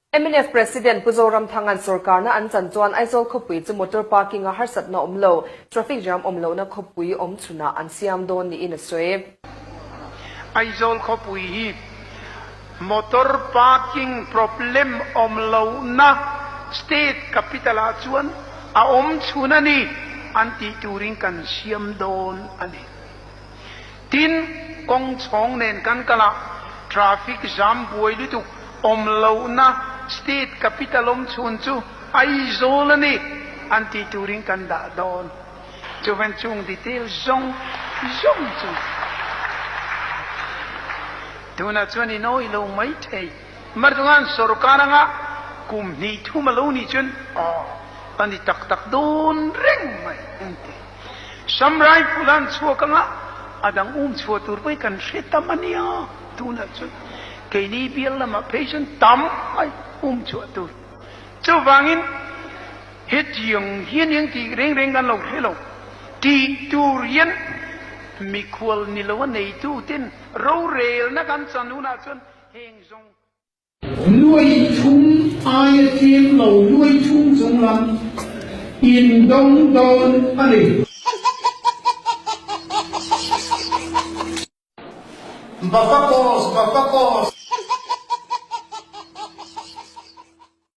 Mnf President Pu Zoramthanga'n sorkarna an chan chuan Aizawl khawpui chu motor parking a harsatna awm lo, traffic jam awm lohna khawpui awm chhunah an siam dawn niin a sawi. Aizawl khawpui hi motor parking problem awm lohna state capital ah chuan a awm chhun a ni an tih turin kan siam dawn a ni. Tin, kawng chhawng nen kan kal a, traffic jam buai lutuk awm lohna state capital awm chhun chu Aizawl a ni an tih turin kan dah dawn. Chuvan chung detail zawng zawng chu tunah chuan i nawi lo mai thei. Martungan sorkar anga kum hnih thum a lo nih chuan aw a ni tak tak dawn reng mai an ti. Sam rifle an chhuak anga a dang um chhuah tur pawhin kan hre tam a nia. Tunah chuan keini bial lamah phei chuan tam mai um chhuah tur. Chuvangin hetiang hian eng tih reng reng kan lo hre lo. Tih tur hian mikhual ni lo a neitu ten rorelna kan chan hunah chuan heng zawng. Nuai thum aia tlem lo nuai thum chung lam in dawng dawn a ni. Bafakos, Bafakos.